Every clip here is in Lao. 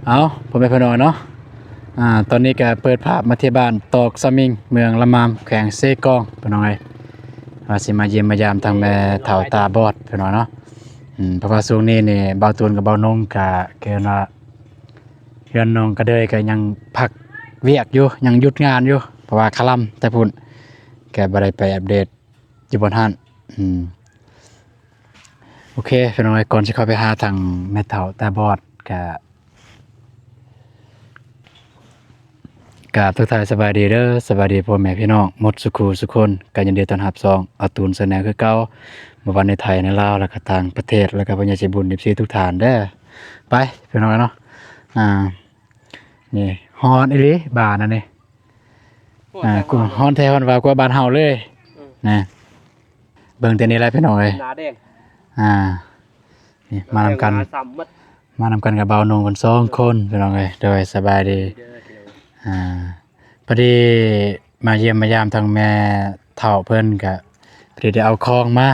ເອົາ ພໍ່ແມ່ພີ່ນ້ອງເນາະ ອ່າ ຕອນນີ້ກໍເປີດພາບມາທີ່ບ້ານຕອກສະມິງ ເມືອງລະມາມ ແຂວງເຊກອງ ພີ່ນ້ອງເອີຍ ວ່າຊິມາຢ້ຽມມາຢາມທາງແມ່ເຖົ້າຕາບອດ ພີ່ນ້ອງເນາະ. ອືມ ເພາະວ່າຊ່ວງນີ້ນີ້ ບ່າວຕູນກັບບ່າວນົງກໍ ຄືວ່າ ເຮືອນນ້ອງກະເດີຍກໍຍັງພັກວຽກຢູ່ ຍັງຢຸດງານຢູ່ ເພາະວ່າຄະລຳແຕ່ພຸ້ນ ກໍບໍ່ໄດ້ໄປອັບເດດຢູ່ບ່ອນຫັ້ນ. ອືມ ໂອເຄ ພີ່ນ້ອງເອີຍ ກ່ອນຊິເຂົ້າໄປຫາທາງແມ່ເຖົ້າຕາບອດ ກະ ກາບທັກທາຍສະບາຍດີເດີ ສະບາຍດີພໍ່ແມ່ພີ່ນ້ອງໝົດສູ່ຄູ່ສູ່ຄົນ ກໍຍິນດີຕ້ອນຮັບຊ່ອງອາຕູນແຊນແນວຄືເກົ່າ. ບໍ່ວ່າໃນໄທ ໃນລາວ ແລ້ວກໍຕ່າງປະເທດ ແລ້ວກໍຜູ້ໃຫຍ່ໃຈບຸນ ເອັຟຊີ ທຸກທ່ານເດີ. ໄປ ພີ່ນ້ອງເນາະ ອ່າ ນີ້ ຮ້ອນອີ່ຫຼີ ບ້ານອັນນີ້ ຮ້ອນ ອ່າ ແທ້ ຮ້ອນ ຮ້ອນແທ້ຮ້ອນວ່າກວ່າບ້ານເຮົາເລີຍ ອືມ ນະ. ເບິ່ງແຕ່ນີ້ແຫຼະພີ່ນ້ອງເອີຍ ໜ້າແດງ ອ່າ ນີ້ມານຳກັນ ມານຳກັນກັບບ່າວນົງເພິ່ນສອງຄົນ ພີ່ນ້ອງເອີຍ. ໂດຍ ສະບາຍດີ ອ່າ ພໍດີມາຢ້ຽມມາຢາມທາງແມ່ເຖົ້າເພິ່ນ ກະພໍດີໄດ້ເອົາຂອງມາ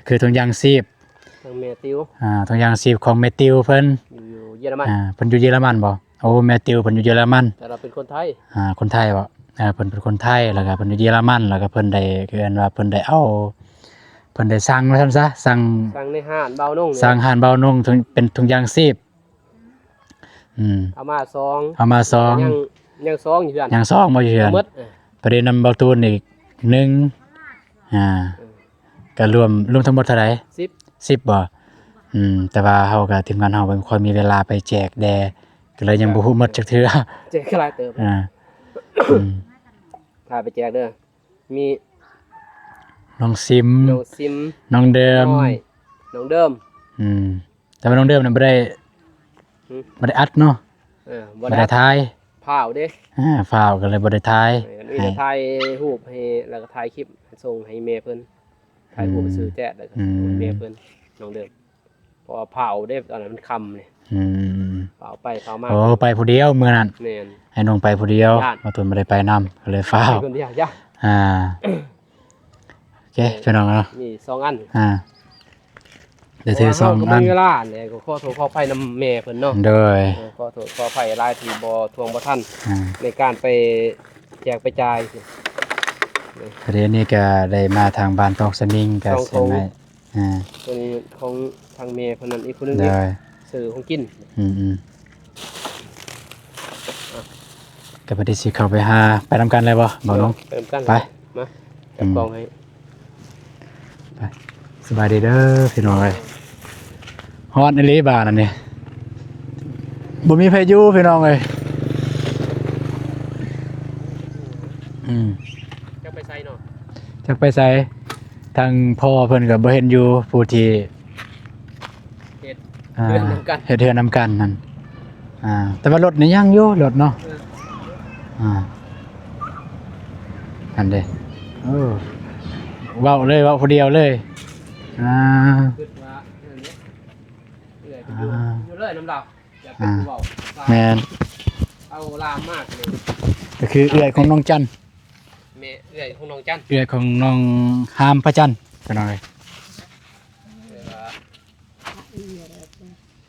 ຄືຖົງຢາງຊີບ ຂອງແມ່ຕິວ ອ່າ ຖົງຢາງຊີບຂອງແມ່ຕິວເພິ່ນ ຢູ່ເຢຍລະມັນ ອ່າ ເພິ່ນຢູ່ເຢຍລະມັນບໍ່? ໂອ້ ແມ່ຕິວເພິ່ນຢູ່ເຢຍລະມັນ ແຕ່ລາວເປັນຄົນໄທ ອ່າ ຄົນໄທບໍ່? ເອີ ເພິ່ນເປັນຄົນໄທ ແລ້ວກໍເພິ່ນຢູ່ເຢຍລະມັນ ແລ້ວກໍເພິ່ນໄດ້ ຄືອັນວ່າເພິ່ນໄດ້ເອົາ ເພິ່ນໄດ້ສັ່ງວ່າຊັ້ນຊະ ສັ່ງ ສັ່ງໃນຮ້ານບ່າວນົງ ສັ່ງຮ້ານບ່າວນົງ ເປັນຖົງຢາງຊີບ ອືມ ເອົາມາສອງ ເອົາມາສອງ ຍັງ ຍັງສອງຢູ່ເຮືອນ ຍັງສອງບໍ່ຢູ່ເຮືອນ ໝົດ ເອີ ພໍດີນຳບ່າວຕູນອີກໜຶ່ງ ອ່າ ເອີ ກໍລວມ ລວມທັງໝົດເທົ່າໃດ? ສິບ ສິບບໍ່? ອືມ ແຕ່ວ່າເຮົາກໍ ທີມງານເຮົາບໍ່ຄ່ອຍມີເວລາໄປແຈກແດ່ ກໍເລີຍຍັງບໍ່ຮູ້ໝົດຈັກເທື່ອ ແຈກຫຼາຍເຕີບ ອ່າ ອືມ ຖ້າໄປແຈກເດີ ມີນ້ອງຊິມ ນ້ອງຊິມ ນ້ອງເດີມ ນ້ອງເດີມ ອືມ ແຕ່ວ່ານ້ອງເດີມນັ້ນບໍ່ໄດ້ ຫືມ ບໍ່ໄດ້ອັດເນາະ ເອີ ບໍ່ ບໍ່ໄດ້ ໄດ້ອັດ ຖ່າຍ ຟ້າວເດ້ ອ່າ ຟ້າວກໍເລີຍບໍ່ໄດ້ຖ່າຍ ເອີ ມີແຕ່ ໃຫ້ ຖ່າຍຮູບໃຫ້ ແລ້ວກໍຖ່າຍຄລິບສົ່ງໃຫ້ແມ່ເພິ່ນ ຖ່າຍຮູບ ອືມ ໃຫ້ຊື່ແຈດ ແລ້ວກໍ ອືມ ໃຫ້ແມ່ເພິ່ນ ນ້ອງເດີມ ເພາະວ່າຟ້າວເດ້ ຕອນນັ້ນມັນຄ່ຳເດ້ ອືມ ຟ້າວໄປຟ້າວມາ ໂອ້ ໄປຜູ້ດຽວມື້ນັ້ນ ແມ່ນ ອ້າຍນົງໄປຜູ້ດຽວ ບ່າວຕູນບໍ່ໄດ້ໄປນຳ ກໍເລີຍຟ້າວ ໄປຄົນດຽວ ຢ້ານ ອ່າ ໂອເຄ ພີ່ນ້ອງເນາະ ມີສອງອັນ ອ່າ ໄດ້ຖືສອງອັນ ເວລາແຫຼະ ກໍຂໍໂທດຂໍອະໄພນຳແມ່ເພິ່ນເນາະ ໂດຍ ເອີ ຂໍໂທດຂໍອະໄພຫຼາຍທີ່ບໍ່ທ່ວງບໍ່ທັນ ອ່າ ໃນການໄປແຈກໄປຈ່າຍ ພະເດນີ້ກໍໄດ້ມາທາງບ້ານຕອກສະມິງ ກໍ ສອງໂຖ ເຊິ່ງໃຫ້ ອ່າ ໂຕນີ້ຂອງທາງແມ່ເພິ່ນນັ້ນ ອີກຜູ້ໜຶ່ງ ໂດຍ ຊື້ຂອງກິນ ອືມໆ ກໍພໍດີຊິເຂົ້າໄປຫາ ໄປນຳກັນເລີຍບໍ່ ບ່າວນົງ? ໄປນຳກັນ ໄປ ມາ ຈັບ ອືມ ກ້ອງໃຫ້ ໄປ ສະບາຍດີເດີພີ່ນ້ອງເອີຍ ຮ້ອນອີ່ຫຼີບ້ານອັນນີ້ ບໍ່ມີໃຜຢູ່ພີ່ນ້ອງເອີຍ ອືມ ຈັກໄປໃສເນາະ ຈັກໄປໃສ ທາງພໍ່ເພິ່ນກໍບໍ່ເຫັນຢູ່ ຜູ້ທີ່ ເຮັດ ອ່າ ເຮືອນນຳກັນ ເຮັດເຮືອນນຳກັນນັ້ນ ອ່າ ແຕ່ວ່າລົດນີ້ຍັງຢູ່ ລົດເນາະ ເອີ ອ່າ ອັນເດ້ ເອີ ເວົ້າເລີຍ ເວົ້າຜູ້ດຽວເລີຍ ອ່າ ຄິດວ່າ ເອີ ເອື້ອຍໄປຢູ່ ອ່າ ຢູ່ເລີຍນຳລາວ ຢ່າໄປ ອ່າ ເວົ້າ ແມ່ນ ເອົາລາມມາກເລີຍ ກໍຄືເອື້ອຍຂອງນ້ອງຈັນ ແມ່ເອື້ອຍຂອງນ້ອງຈັນ ເອື້ອຍຂອງນ້ອງຫາມພະຈັນ ພີ່ນ້ອງເອີຍ ເອີ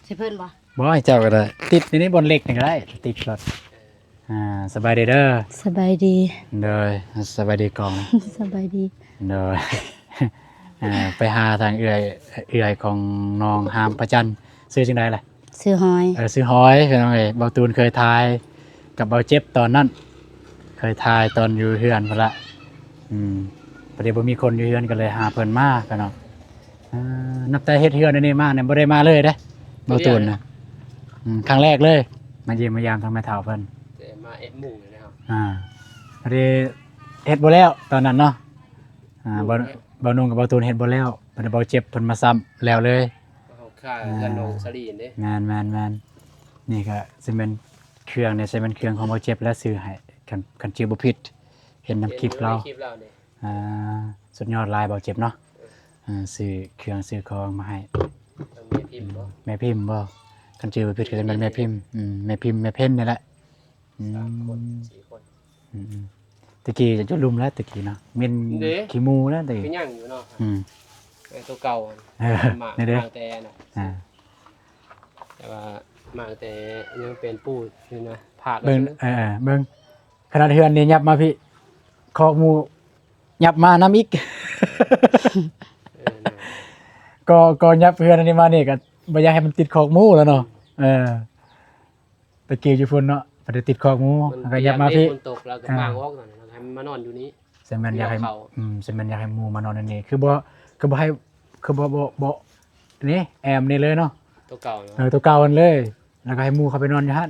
ໃສ່ເພິ່ນບໍ່? ບໍ່ ໃຫ້ເຈົ້າກໍໄດ້ ຕິດໃນນີ້ບ່ອນເຫຼັກນີ້ກໍໄດ້ ຕິດລົດ ອ່າ ສະບາຍດີເດີ ສະບາຍດີ ໂດຍ ສະບາຍດີກ້ອງ ສະບາຍດີ ໂດຍ ອ່າ ໄປຫາທາງເອື້ອຍ ເອື້ອຍຂອງນ້ອງຫາມພະຈັນ ຊື່ຈັ່ງໃດລະ? ຊື່ຫອຍ ເອີ ຊື່ຫອຍ ພີ່ນ້ອງເອີຍ ບ່າວຕູນເຄີຍຖ່າຍກັບບ່າວເຈັບຕອນນັ້ນ ເຄີຍຖ່າຍຕອນຢູ່ເຮືອນພຸ້ນລະ ອືມ ພໍດີບໍ່ມີຄົນຢູ່ເຮືອນ ກໍເລີຍຫາເພິ່ນມາ ພີ່ນ້ອງ ອ່າ ນັບແຕ່ເຮັດເຮືອນອັນນີ້ມານີ້ບໍ່ໄດ້ມາເລີຍເດ້ ບ່າວຕູນນະ ອືມ ຄັ້ງແລກເລີຍ ມາຢ້ຽມມາຢາມທາງແມ່ເຖົ້າເພິ່ນ ແຕ່ມາເອັດໂມງນີ້ນະ ອ່າ ພໍດີເຮັດບໍ່ແລ້ວຕອນນັ້ນເນາະ ອ່າ ອືມ ບ່າວ ບ່າວນຸ່ງກັບບ່າວຕູນເຮັດບໍ່ແລ້ວ ບັດນີ້ບ່າວເຈັບເພິ່ນມາຊ້ຳແລ້ວເລີຍ ເຮົາຄ່າເຮືອນນ້ອງສາລີນເດ້ ແມ່ນໆໆ ນີ້ກໍຊິແມ່ນເຄື່ອງນີ້ ຊິແມ່ນເຄື່ອງຂອງບ່າວເຈັບແຫຼະຊື້ໃຫ້ ຄັນ ຄັນຈື່ບໍ່ຜິດ ເຫັນນຳຄລິບລາວ ເຫັນຢູ່ໃນຄລິບລາວເດ້ ອ່າ ສຸດຍອດຫຼາຍບ່າວເຈັບເນາະ ເອີ ອ່າ ຊື້ເຄື່ອງຊື້ຂອງມາໃຫ້ ແມ່ພິມບໍ່ ແມ່ພິມບໍ່ ຄັນຈື່ບໍ່ຜິດກໍຈະແມ່ນແມ່ພິມ ອືມ ແມ່ພິມແມ່ເພັນນີ້ແຫຼະ ອືມ ສາມຄົນ ສີ່ຄົນ ອືມໆ ແຕ່ກີ້ຈະຈຸລຸ່ມແລ້ວ ແຕ່ກີ້ເນາະ ເໝັນ ເດ້ ຂີ້ໝູແລ້ວແຕ່ກີ້ ກໍຍັງຢູ່ເນາະ ອືມ ແຕ່ໂຕເກົ່າ ເອີ ມາ ນີ້ເດ້ ມາແຕ່ນະ ອ່າ ແຕ່ວ່າ ມາແຕ່ຍັງເປັນປູຢູ່ນະ ພາກ ເບິ່ງ ເອີ ເບິ່ງ ຂະໜາດເຮືອນນີ້ຫຍັບມາພີ້ ຄອກໝູຫຍັບມານຳອີກ. ເອີ ເນາະ ກໍ ກໍຫຍັບເຮືອນອັນນີ້ມານີ້ ກໍບໍ່ຢາກໃຫ້ມັນຕິດຄອກໝູແລ້ວເນາະ. ເອີ ໄປກີ້ຢູ່ພຸ້ນເນາະ ໄປຕິດຄອກໝູ ມັນກໍຫຍັບມາພີ້ ຝົນຕົກແລ້ວກໍມາອອກນັ້ນ ແລ້ວໃຫ້ມັນມານອນຢູ່ນີ້. ສະແມ່ນຢາກໃຫ້ ຢູ່ນຳເຂົາ ອືມ ສະແມ່ນຢາກໃຫ້ໝູມານອນໃນນີ້ ຄືບໍ່ ຄືບໍ່ໃຫ້ ຄືບໍ່ ບໍ່ ບໍ່ ນີ້ ແອ້ມນີ້ເລີຍເນາະ ໂຕເກົ່າເນາະ. ເອີ ໂຕເກົ່າຫັ້ນເລີຍ ແລ້ວກໍໃຫ້ໝູເຂົ້າໄປນອນຢູ່ຫັ້ນ.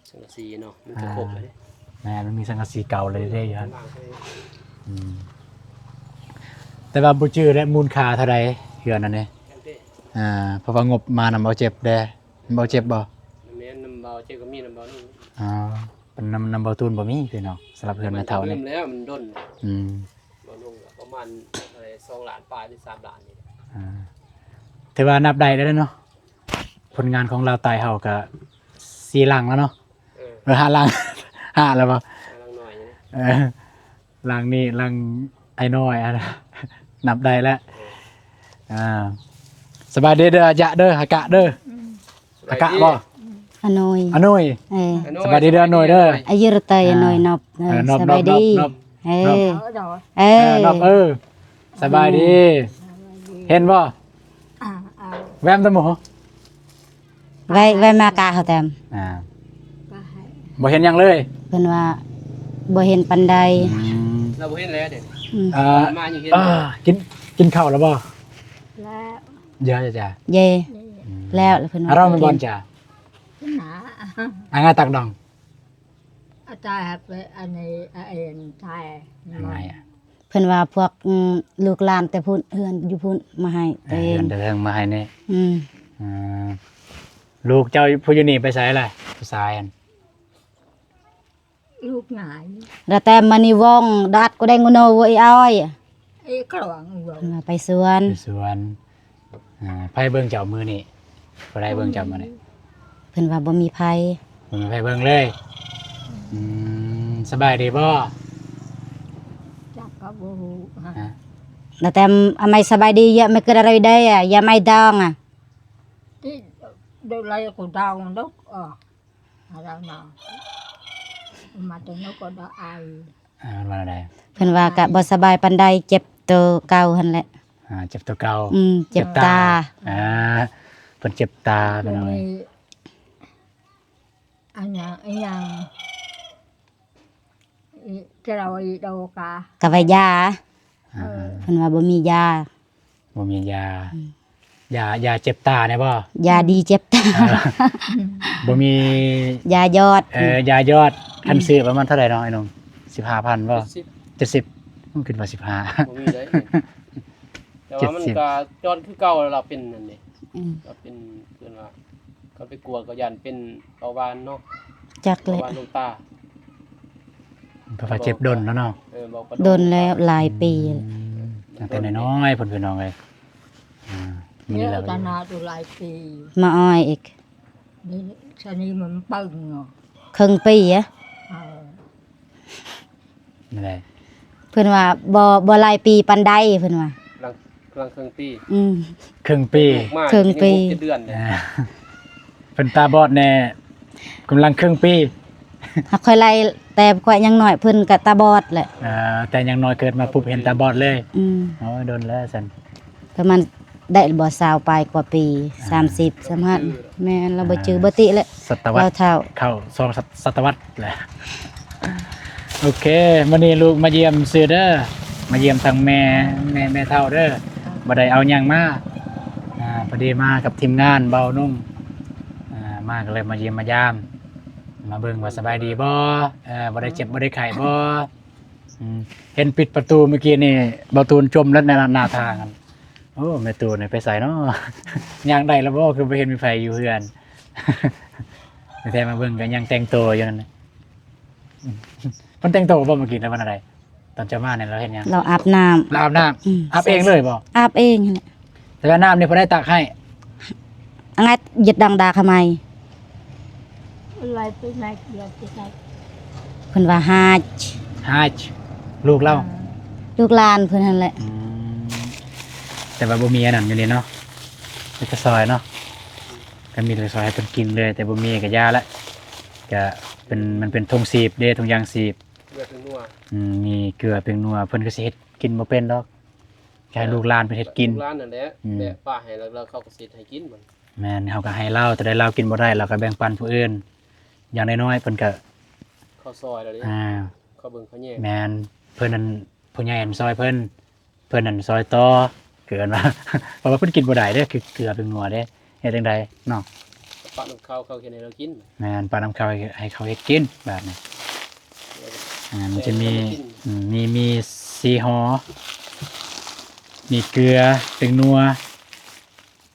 ສັງກະສີເນາະ ມັນກໍຄົບແລ້ວເດ້ ອ່າ ແມ່ນ ມັນມີສັງກະສີເກົ່າເລີຍເດ້ຢູ່ຫັ້ນ. ອືມ ແຕ່ວ່າບໍ່ຈື່ແຫຼະມູນຄ່າເທົ່າໃດເຮືອນອັນນີ້ ອ່າ ເພາະວ່າງົບມານຳເບົາເຈັບເດ້. ແມ່ນເບົາເຈັບບໍ່? ແມ່ນ ນຳເບົາເຈັບກໍມີ ນຳເບົາໜຶ່ງ. ອໍ ເປັນນຳ ນຳເບົາຕູນບໍ່ມີພີ່ນ້ອງ ສຳລັບເຮືອນແມ່ເຖົ້ານີ້ ມັນລືມແລ້ວ ມັນດົນ. ອືມ ເບົາໜຶ່ງປະມານເທົ່າໃດ ສອງລ້ານປາຍ ຫຼື ສາມລ້ານນີ້. ອ່າ ຖືວ່ານັບໄດ້ແລ້ວເນາະ ຜົນງານຂອງລາວໃຕ້ເຮົາກໍສີ່ຫຼັງແລ້ວເນາະ. ເອີ ເອີ ຫ້າຫຼັງ ຫ້າແລ້ວບໍ່? ຫ້າຫຼັງນ້ອຍຢູ່. ເອີ ຫຼັງນີ້ຫຼັງອ້າຍນ້ອຍ ອັນ ນັບໄດ້ແລ້ວ. ເອີ ອ່າ ສະບາຍດີເດີ ອາຈະເດີ ອາກະເດີ. ອືມ ອາກະບໍ່? ອາໂນຍ ອາໂນຍ. ເອີ ສະບາຍດີເດີ ອາໂນຍເດີ. ອາຍຸຣະເຕີຍ ອາໂນຍ ອ່າ ນອບ. ເອີ ເອີ ນອບ ສະບາຍດີ ນອບ ນອບ ເອີ ນອບ ເອີ ເອີ ເອີ ນອບ ເອີ ສະບາຍດີ. ສະບາຍດີ ເຫັນບໍ່? ອ່າ ເອົາ ແວມຕະໝູ ໄວ້ ໄວ້ມາກະເຮົາແຕ້ມ. ອ່າ ບໍ່ເຫັນຫຍັງເລີຍ ເພິ່ນວ່າບໍ່ເຫັນປານໃດ. ອືມ ລາວບໍ່ເຫັນແລ້ວເດ້. ອືມ ອ່າ ມາຢູ່ເຫັນ. ອ່າ ກິນ ກິນເຂົ້າແລ້ວບໍ່? ແລ້ວ. ເຢ ເຢ ເຢ ອືມ ແລ້ວ ແລ້ວເພິ່ນວ່າ ອາ ເຮົາແມ່ນບ່ອນຈາ ນາ ອາ ງ່າຍຕັກດອງ ອາຈານ ອັນນີ້ ອາເອັນ ໄທ ງ່າຍ ເພິ່ນວ່າພວກ ອືມ ລູກຫຼານແຕ່ພຸ້ນ ເຮືອນຢູ່ພຸ້ນມາໃຫ້. ເອີ ແຕ່ເຮືອນແຕ່ເທິງມາໃຫ້ນີ້. ອືມ ອ່າ ລູກເຈົ້າຜູ້ຢູ່ນີ້ໄປໃສລະ ຜູ້ຊາຍຫັ້ນ? ລູກງາຍ ລະແຕ່ມານິວົງ ດັດກໍໄດ້ງໂນວອຍອອຍ ເອ ຂອງ ເພິ່ນວ່າໄປສວນ ໄປສວນ. ອ່າ ໃຜເບິ່ງເຈົ້າມື້ນີ້? ຜູ້ໃດເບິ່ງເຈົ້າມື້ນີ້? ເພິ່ນວ່າບໍ່ມີໃຜ ບໍ່ມີໃຜເບິ່ງເລີຍ. ອືມ ສະບາຍດີບໍ່? ຈັກກໍບໍ່ຮູ້. ຮະ ນາແຕມ ອາໄມສະບາຍດີເຍາະ ໄມ່ເກີດອະໄລໄດ້ອະ ຢ່າໄມ້ດອງອະ ຕິດ ເດີໄລກໍດອງດອກ ອາ ອາລາວນາ ມາແຕ່ນອກກໍດອກອາຍ. ອ່າ ວ່າແນວໃດ? ເພິ່ນວ່າກະບໍ່ສະບາຍປານໃດ ເຈັບໂຕເກົ່າຫັ້ນແຫຼະ. ອ່າ ເຈັບໂຕເກົ່າ. ອືມ ເຈັບຕາ. ເຈັບຕາ ອ່າ ເພິ່ນເຈັບຕາ ເພິ່ນວ່າ ອັນຫຍັງ ອີຫຍັງ ອີສະເຕີຣອຍໂດກາ ກະວ່າຢາ. ອ່າ ເອີ ເພິ່ນວ່າບໍ່ມີຢາ. ບໍ່ມີຢາ. ອືມ ຢາ ຢາເຈັບຕາແນ່ບໍ່? ຢາດີເຈັບຕາ. ເອີ ບໍ່ມີຢາຢອດ. ເອີ ຢາຢອດ. ອືມ ຄັນຊື້ປະມານເທົ່າໃດເນາະ ໄອ້ໜຸ່ມ? ສິບຫ້າພັນບໍ່? ເຈັດສິບ ເຈັດສິບ. ມັນຂຶ້ນວ່າສິບຫ້າ ບໍ່ມີເລີຍ. ແຕ່ວ່າມັນກໍຈອນຄືເກົ່າແລ້ວ ເປັນນັ້ນເດ້. ອືມ ກໍເປັນ ເພິ່ນວ່າ ກໍໄປກວດກໍຢ້ານເປັນເບົາຫວານເນາະ. ຈັກແຫຼະ ເບົາຫວານລົງຕາ. ເພາະວ່າເຈັບດົນແລ້ວເນາະ. ເອີ ເບົາກະດູກ ດົນແລ້ວ ຫຼາຍປີ. ອືມ ຕັ້ງແຕ່ນ້ອຍໆ ພຸ້ນ ພີ່ນ້ອງເອີຍ. ອ່າ ນີ້ແຫຼະ ເນາະ ຕາໜ້າຢູ່ຫຼາຍປີ ມາອ້ອຍອີກ. ນີ້ຊະນີ້ມັນເປິ້ງເນາະ ເຄິ່ງປີອະ. ເອີ ນັ້ນແຫຼະ ເພິ່ນວ່າບໍ່ ບໍ່ຫຼາຍປີປານໃດ ເພິ່ນວ່າ ກຳລັງ ກຳລັງເຄິ່ງປີ. ອືມ ເຄິ່ງປີ ເຄິ່ງປີ ເຄິ່ງປີ ເຈັດເດືອນ. ອ່າ ເພິ່ນຕາບອດແນ່ ກຳລັງເຄິ່ງປີ. ຫາກຂ້ອຍໄລ່ແຕ່ຂ້ອຍຍັງນ້ອຍ ເພິ່ນກະຕາບອດແຫຼະ. ອ່າ ແຕ່ຍັງນ້ອຍເກີດມາປຸບເຫັນຕາບອດເລີຍ. ອືມ ໂອ້ຍ ດົນແລ້ວຊັ້ນ. ປະມານໄດ້ບໍ່ ຊາວປາຍກວ່າປີ. ອ່າ ສາມສິບ ສາມສິບຫ້າ. ແມ່ນ ລາວບໍ່ຈື່ ອ່າ ບໍ່ຕິແຫຼະ ສະຕະວັດ ລາວເຖົ້າ ເຂົ້າສອງສະ ສະຕະວັດແຫຼະ. ໂອເຄ ມື້ນີ້ລູກມາຢ້ຽມຊື່ເດີ ມາຢ້ຽມທາງແມ່ ແມ່ ແມ່ເຖົ້າເດີ ບໍ່ໄດ້ເອົາຫຍັງມາ. ອ່າ ພໍດີມາກັບທີມງານເບົານຸ່ງ ອ່າ ມາກໍເລີຍມາຢ້ຽມມາຢາມ ມາເບິ່ງວ່າສະບາຍດີບໍ່ ເອີ ບໍ່ໄດ້ເຈັບບໍ່ໄດ້ໄຂ້ບໍ່. ອືມ ເຫັນປິດປະຕູມື້ກີ້ນີ້ ເບົາຕູນຈົ່ມແລ້ວ ໜ້າ ໜ້າທາງ. ໂອ້ ແມ່ຕູ້ນີ້ໄປໃສເນາະ? ຍ່າງໄດ້ແລ້ວບໍ່? ຄືບໍ່ເຫັນມີໃຜຢູ່ເຮືອນ. ແທ້ມາເບິ່ງກໍຍັງແຕ່ງໂຕຢູ່ນັ້ນ. ເພິ່ນແຕ່ງໂຕບໍ່ມື້ກີ້ ຫຼືວ່າແນວໃດ? ຕອນເຈົ້າມານີ້ລາວເຮັດຫຍັງ? ລາວອາບນ້ຳ. ລາວອາບນ້ຳ? ອືມ ອາບເອງເລີຍບໍ່? ອາບເອງຫັ້ນແຫຼະ. ແຕ່ວ່ານ້ຳນີ້ຜູ້ໃດຕັກໃຫ້? ອັນນັ້ນ ຍຶດດັງດາຂະໄມ. ເພິ່ນວ່າຮາດ ຮາດ ລູກລາວ ລູກຫຼານເພິ່ນຫັ້ນແຫຼະ. ອືມ ແຕ່ວ່າບໍ່ມີອັນນັ້ນຢູ່ນີ້ເນາະ ມີແຕ່ຊອຍເນາະ. ກໍມີແຕ່ຊອຍໃຫ້ເພິ່ນກິນເລີຍ ແຕ່ບໍ່ມີກໍຢ່າລະ ກໍເປັນ ມັນເປັນຖົງຊີບເດ້ ຖົງຢາງຊີບ ເກືອແປ້ງນົວ ອືມ ມີເກືອແປ້ງນົວ ເພິ່ນກໍຊິເຮັດກິນບໍ່ເປັນດອກ ໃຫ້ລູກຫຼານເພິ່ນເຮັດກິນ ລູກຫຼານນັ້ນແຫຼະ ອືມ ແບບປ້າໃຫ້ແລ້ວ ແລ້ວເຂົາກໍຊິເຮັດໃຫ້ກິນບັດ ແມ່ນ ເຮົາກໍໃຫ້ລາວ ຕົວໃດລາວກິນບໍ່ໄດ້ ລາວກໍແບ່ງປັນຜູ້ອື່ນ ຢ່າງນ້ອຍໆເພິ່ນກໍ ເຂົ້າຊອຍແລ້ວເດ້ ອ່າ ເຂົາເບິ່ງເຂົາແຍງ ແມ່ນ ເພິ່ນນັ້ນ ຜູ້ໃຫຍ່ຫັ້ນຊອຍເພິ່ນ ເພິ່ນນັ້ນຊອຍຕໍ່ ຄືເອີ້ນວ່າ ເພາະວ່າເພິ່ນກິນບໍ່ໄດ້ເດ້ ຄືເກືອແປ້ງນົວເດ້ ເຮັດຈັ່ງໃດເນາະ ປະນຳເຂົາ ເຂົາເຮັດໃຫ້ເຮົາກິນ ແມ່ນ ປະນຳເຂົາ ໃຫ້ເຂົາເຮັດກິນບາດນີ້ ອ່າ ມັນຈະມີ ແຕ່ເຮົາບໍ່ກິນ ອືມ ມີ ມີສີ່ຫໍ່ ມີເກືອ ແປ້ງນົວ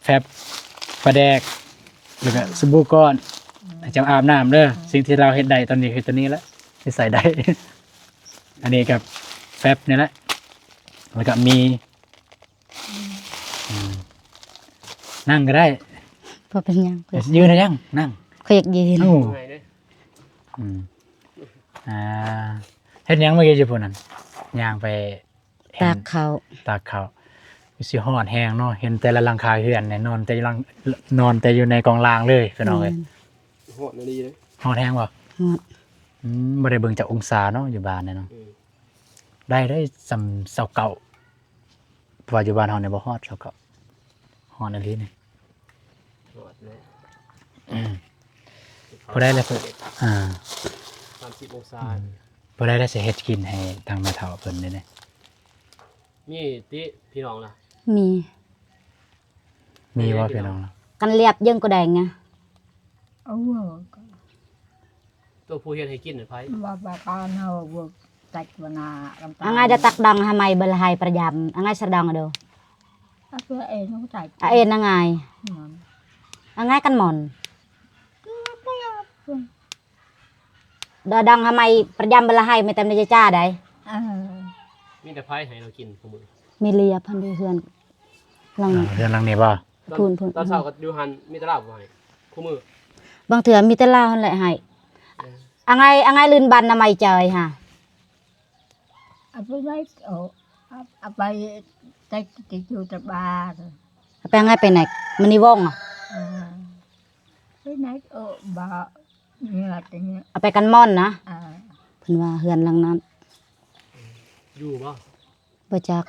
ແຟັບ ປາແດກ ແລ້ວກະສະບູກ້ອນ ອືມ ໃຫ້ເຈົ້າອາບນ້ຳເດີ ອືມ ສິ່ງທີ່ລາວເຮັດໄດ້ຕອນນີ້ຄືຕົວນີ້ລະ ທີ່ໃຊ້ໄດ້ ອັນນີ້ກໍແຟັບນີ້ແຫຼະ ແລ້ວກະມີ ອືມ ອືມ ນັ່ງກໍໄດ້ ບໍ່ເປັນຫຍັງ ຢືນໃຫ້ຫຍັງ ນັ່ງ ຂ້ອຍຢາກຢືນ ໂອ້ ເມື່ອຍເດ້ ອືມ ອ່າ ເຮັດຫຍັງເມື່ອກີ້ຢູ່ພຸ້ນນັ້ນ ຍ່າງໄປ ຕາກເຂົ້າ ຕາກເຂົ້າ ຄືຊິຮ້ອນແຮງເນາະ ເຫັນແຕ່ລະຫຼັງຄາເຮືອນນີ້ ນອນແຕ່ຢູ່ຫຼັງ ນອນແຕ່ຢູ່ໃນກອງລາງເລີຍ ພີ່ນ້ອງເອີຍ ແມ່ນ ຮ້ອນອີ່ຫຼີເດ້ ຮ້ອນແຮງບໍ່? ຮ້ອນ ອືມ ບໍ່ໄດ້ເບິ່ງຈັກອົງສາເນາະ ຢູ່ບ້ານນີ້ເນາະ ອືມ ໄດ້ ໄດ້ສ່ຳຊາວເກົ້າ ເພາະວ່າຢູ່ບ້ານເຮົານີ້ບໍ່ຮອດຊາວເກົ້າ ຮ້ອນອີ່ຫຼີນີ້ ຮອດແລ້ວ ອືມ ຜູ້ໃດລະ ອ່າ ສາມສິບອົງສາ ອືມ ຜູ້ໃດລະຊິເຮັດກິນໃຫ້ທາງແມ່ເຖົ້າເພິ່ນນີ້ ມີຕິພີ່ນ້ອງລະ ມີ ມີບໍ່ພີ່ນ້ອງລະ ກັນລຽບເຢິງກໍໄດ້ງະ ໂອ້ ຕົວຜູ້ເຮັດໃຫ້ກິນນະໃຜ? ວ່າປະການເຮົາບໍ່ຕັກວະນາ ອາງາຍດະຕັກດອງຫາໄມເບິ່ລະໄຮປະຢາມ ອາງາຍສະດອງໂດ ອາເອນອາງາຍ ອາງາຍກັນໝອນ ດອດອງຫາໄມປະຢາມເບິ່ລະໄຮ ແມ່ແຕ່ມະຍາຈາໄດ ເອີ ມີແຕ່ໃຜໃຫ້ລາວກິນຄູ່ມື້? ມີເລຍ ເພິ່ນຢູ່ເຮືອນຫຼັງ ອ່າ ເຮືອນຫຼັງນີ້ບໍ່? ພຸ້ນໆ ຕອນເຊົ້າກໍຢູ່ຫັ້ນ ມີແຕ່ລາວບໍ່ໃຫ້ຄູ່ມື້ ບາງເທື່ອມີແຕ່ລາວຫັ້ນແຫຼະໃຫ້ ເອີ ອາງາຍ ອາງາຍລື່ນບັນນະໄມເຈີຍຫາ ເອົາໄປໄວ້ ເອົາ ເອົາໄປແຕັກຕິຢູ່ຕະບານ ເອົາໄປອາງາຍໄປແນັກ ມັນນີ້ວ່ອງ ເອີ ໄປແນັກ ເອີ ບໍ່ ເຫື່ອແຕ່ເຫຍື້ອ ເອົາໄປກັນໝອນນະ ເອີ ເພິ່ນວ່າເຮືອນຫຼັງນັ້ນ ຢູ່ບໍ່? ບໍ່ຈັກ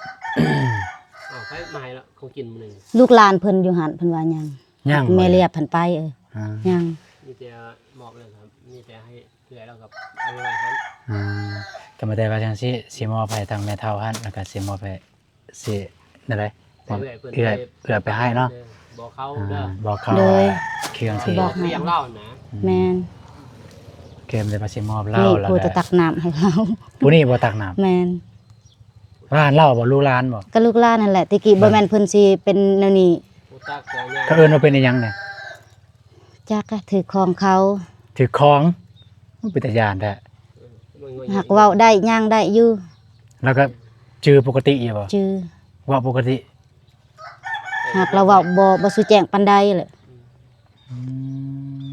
ອ້າວ ໃຜມາໃຫ້ລະ ຂອງກິນມື້ນີ້ ລູກຫຼານເພິ່ນຢູ່ຫັ້ນ ເພິ່ນວ່າຍັງ ຍັງ ແມ່ລຽບເພິ່ນໄປ ເອີ ອ່າ ຍັງ ມີແຕ່ມອບແລ້ວ ມີແຕ່ໃຫ້ເອື້ອຍລາວກັບເອົາໄວ້ຫັ້ນ ອ່າ ກໍມີແຕ່ວ່າຈັ່ງຊີ້ ຊິມອບໃຫ້ທາງແມ່ເຖົ້າຫັ້ນ ແລ້ວກໍຊິມອບໃຫ້ ຊິແນວໃດ ເອື້ອຍເພິ່ນ ເອື້ອຍ ເອື້ອຍໄປໃຫ້ເນາະ ບອກເຂົາເດີ ອ່າ ບອກເຂົາ ໂດຍ ວ່າເຄື່ອງທີ່ ຊິບອກໃຫ້ ລ້ຽງລາວນະ ອືມ ແມ່ນ ເກມໄດ້ວ່າຊິມອບລາວ ນີ້ ແລ້ວ ຜູ້ຈະຕັກນ້ຳໃຫ້ລາວ ຜູ້ນີ້ບໍ່ຕັກນ້ຳ ແມ່ນ ຫຼານລາວບໍ່? ລູກຫຼານບໍ່? ກໍລູກຫຼານຫັ້ນແຫຼະ ແຕ່ກີ້ບໍ່ແມ່ນເພິ່ນຊິເປັນແນວນີ້ ຜູ້ຕັກກໍຍາກ ເຂົາເອີ້ນວ່າເປັນອີ່ຫຍັງນີ້? ຈັກ ຖືກຂອງເຂົາ ຖືກຂອງ ໂອ້ ເປັນຕາຢ້ານແທ້ ເອີ ມັນກໍ ຫາກເວົ້າໄດ້ຍ່າງໄດ້ຢູ່ ແລ້ວກໍຈື່ປົກກະຕິຢູ່ບໍ່? ຈື່ ເວົ້າປົກກະຕິ ຫາກລາວເວົ້າບໍ່ ບໍ່ຊູແຈ້ງປານໃດແຫຼະ ອື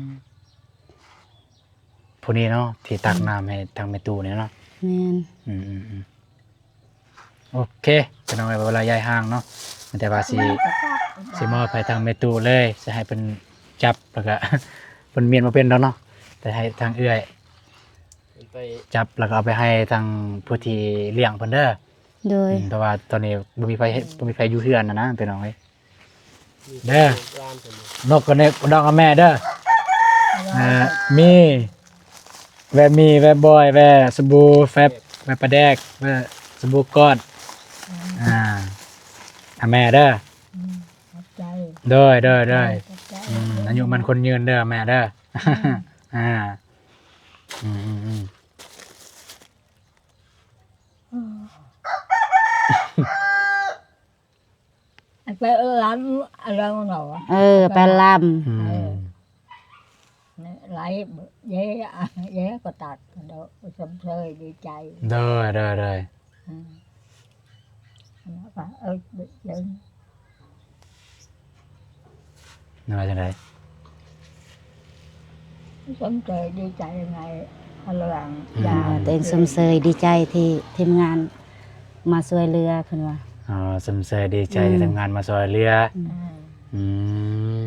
ມ ຜູ້ນີ້ເນາະ ທີ່ຕັກ ອືມ ນ້ຳໃຫ້ທາງແມ່ຕູ້ນີ້ເນາະ ແມ່ນ ອືມໆໆ ໂອເຄ ພີ່ນ້ອງເອີຍ ເວລາຍ້າຍຫ້າງເນາະ ມີແຕ່ວ່າຊິ ຊິມອບໃຫ້ທາງແມ່ຕູ້ເລີຍ ຊິໃຫ້ເພິ່ນຈັບ ແລ້ວກະ ເພິ່ນມ້ຽນບໍ່ເປັນດອກເນາະ ແຕ່ໃຫ້ທາງເອື້ອຍໄປຈັບ ແລ້ວກະເອົາໄປໃຫ້ທາງຜູ້ທີ່ລ້ຽງເພິ່ນເດີ ໂດຍ ອືມ ເພາະວ່າຕອນນີ້ບໍ່ມີໃຜ ບໍ່ມີໃຜຢູ່ເຮືອນນະນະ ພີ່ນ້ອງເອີຍ ເດີ ນົກກໍນົກດອງກັບແມ່ເດີ ເອີ ມີ ແວ່ມີ ແວ່ບອຍ ແວ່ສະບູ ແຟັບ ແວ່ປາແດກ ແວ່ສະບູກ້ອນ ອືມ ອ່າ ໃຫ້ແມ່ເດີ ອືມ ຂອບໃຈ ໂດຍ ໂດຍ ໂດຍ ຂອບໃຈ ອືມ ອາຍຸໝັ້ນຂວັນຍືນເດີແມ່ເດີ ອືມ ອ່າ ອືມໆໆ ໄປລຳ ລຳເນາະ ເອີ ໄປລຳ ອືມ ເອີ ຫຼາຍເຢ ເຢກໍຕັດດອກ ຊົມເຊີຍດີໃຈ ໂດຍ ໂດຍ ໂດຍ ອືມ ເອີ ເອີ ວ່າຈັ່ງໃດ? ຊົມເຊີຍດີໃຈໄງ ອາ ຕົວເອງຊົມເຊີຍດີໃຈທີ່ທີມງານມາຊ່ວຍເຫຼືອ ເພິ່ນວ່າ ອໍ ຊົມເຊີຍດີໃຈ ອືມ ທີ່ທີມງານມາຊ່ວຍເຫຼືອ ອືມ ອືມ ອືມ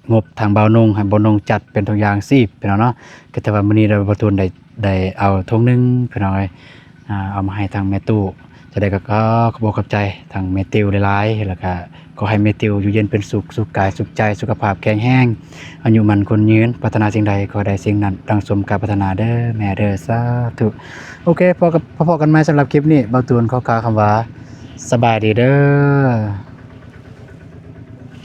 ງົບທາງບ່າວນົງ ໃຫ້ບ່າວນົງຈັດເປັນຖົງຢາງຊີບ ພີ່ນ້ອງເນາະ. ກໍຖືວ່າມື້ນີ້ລະບ່າວຕູນໄດ້ ໄດ້ເອົາຖົງໜຶ່ງ ພີ່ນ້ອງເອີຍ ອ່າ ເອົາມາໃຫ້ທາງແມ່ຕູ້. ຈັ່ງໃດກໍຂໍຂອບອົກຂອບໃຈທາງແມ່ຕິວຫຼາຍໆ ແລ້ວກໍຂໍໃຫ້ແມ່ຕິວຢູ່ເຢັນເປັນສຸກ ສຸກກາຍສຸກໃຈ ສຸຂະພາບແຂງແຮງ ອາຍຸໝັ້ນຂວັນຍືນ ປາດຖະໜາສິ່ງໃດຂໍໃຫ້ໄດ້ສິ່ງນັ້ນ ດັ່ງສົມການປາດຖະໜາເດີແມ່ເດີ ສາທຸ. ໂອເຄ ພໍກັນ ພໍກັນໃໝ່ສຳລັບຄລິບນີ້ ບ່າວຕູນຂໍກ່າວຄຳວ່າ ສະບາຍດີເດີ.